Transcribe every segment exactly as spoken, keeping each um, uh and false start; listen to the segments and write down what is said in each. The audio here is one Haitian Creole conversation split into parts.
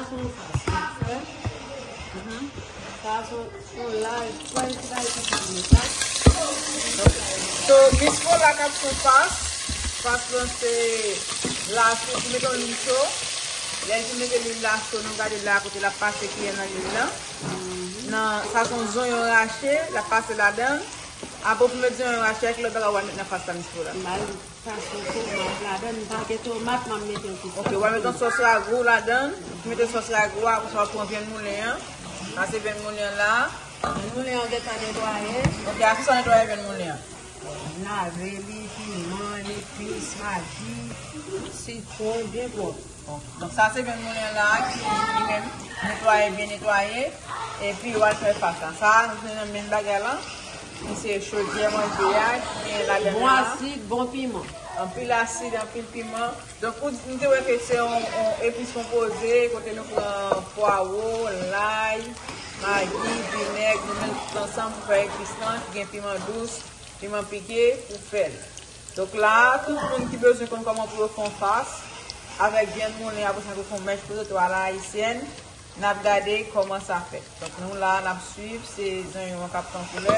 Sa se yon laj, pwen ki bay pou fè sa. So, Miss Paula k ap fè fas. Fas lan se la, sou pou mete yon lil cho. Lè l fin mete lil la cho, nou gade la kote l ap pase kiyè nan lil lan. Nan, sa se yon zonyon rache, l ap pase ladan l. Apre w fin mete zonyon rache ak lòt bagay w al met nan fas la, Miss Paula. M al pase tomat ladan l, m pa gen tomat, m ap mete yon ti sòs. Ok, w al mete yon sòs ragou ladan l. Ou mete sòs ragou a, apre sa w al pran vyann moulen an. Sa se vyann moulen an la. Vyann moulen an gentan netwaye. Ok, a kisa w netwaye vyann moulen an? M lave li, piman, epis, magi, sitwon, byen pwòp. Bon, donk sa se vyann moulen an la ki li menm netwaye, byen netwaye. Epi w al fè fas la. Sa a, nou se nan menm bagay la. Ki se chodyè manje a, ki gen ladan la. Bon asid, bon piman. Anpil asid, anpil piman. Donk, ou, nou te wè ke se yon, yon epis konpoze, kote nou pran pwawo, lay, magi, vinèg, nou mete tout ansanm pou fè epis lan, ki gen piman dous, piman pike, pou fè l. Donk la, tout moun ki bezwen konn kòman pou yo fè yon fas, avèk vyann moulen, apre sa, pou fè yon mèch potato a la ayisyèn, n ap gade kòman sa fèt. Donk, nou la, n ap swiv, se zonyon an k ap pran koulè.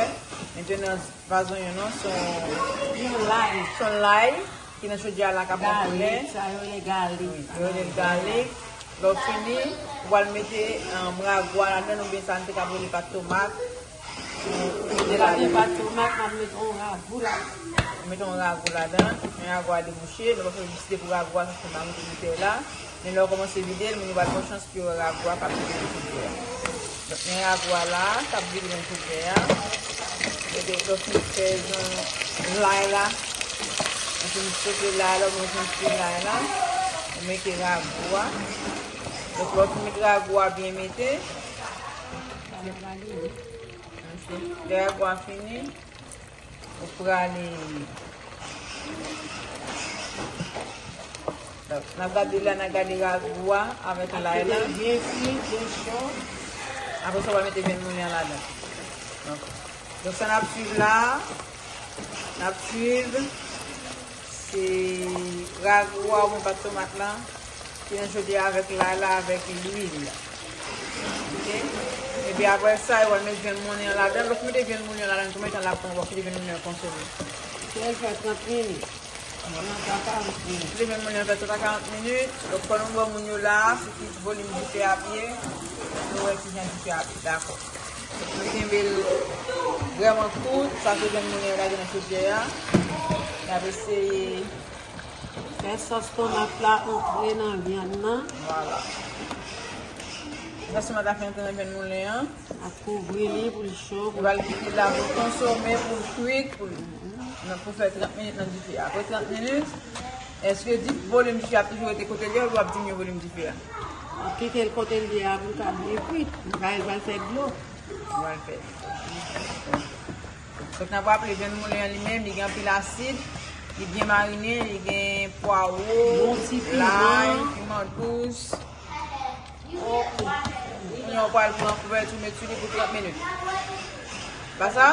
Mentnan, pa zonyon non, se yon, yon lay. Se yon lay ki nan chodyè a la k ap pran koulè. Galik, sa yo rele galik. Wi, yo rele l galik. Lè w fini, ou pral mete, um, ragou a ladan l, oubyen sa n te ka rele pat tomat. Mete ladan. Depi pa tomat, m ap mete yon ragou ladan. Mete yon ragou ladan. Men ragou a debouche. Nou pa fè piblisite pou ragou a, sa se pa mete bouteille la. Men lè w kòmanse vide l, moun yo pral pran chans pou yo wè ragou a k ap vide nan chodyè a. Donk, men ragou a la, k ap vide nan chodyè a. Epi, lè w fin fè jan lay la. Ou fin sote lay la, ou fin fri lay la. Ou mete ragou a. Donk, lè w fin met ragou a byen mete. Lè ragou a fini, ou prale. Donk, n ap gade la, n ap gade ragou a avèk lay la. Byen fri, byen cho. Apre sa, w a mete vyann moulen an ladan. Donk, donk, sa n ap swiv la, n ap swiv. Se ragou a oubyen pat tomat la ki nan chodyè a avèk lay la, avèk lwil la. Ok? Epi apre sa, yo pral met vyann moulen an ladan. Lè w fin mete vyann moulen an ladan, konbyen tan l ap pran pou w kite vyann moulen an konsome? Fè l fè trant minit. Trant a karant minit. Kite vyann moulen an fè trant a karant minit. Donk, fò nou wè moun yo la, sou ki volim dife ap ye. Nou wè ki jan dife ap ye. Dakò. Nou kenbe l vrèman kout, sa se vyann moulen yo lage nan chodyè a. N ap eseye fè sòs tomat la antre nan vyann nan. Vwala. Sòs tomat la fin antre nan vyann moulen an. N ap kouvri li pou l cho. Ou pral kite l la pou l konsome, pou l kwit, pou l, nan, pou fè trant minit nan dife a. Apre trant minit, èske di, volim dife a ap toujou rete kote l ye oubyen w ap diminye volim dife a? Ou kite l kote l ye a pou l ka byen kwit. Ou ka, l pral fè dlo. Ou pral fè. Donk, n ap raple, vyann moulen an li menm, li gen anpil asid, li byen marinen, li gen pwawo, bon ti piman, lay, piman dous. Kounye a, ou pral pran kouvèti, ou met sou li pou trant minit. Pa sa?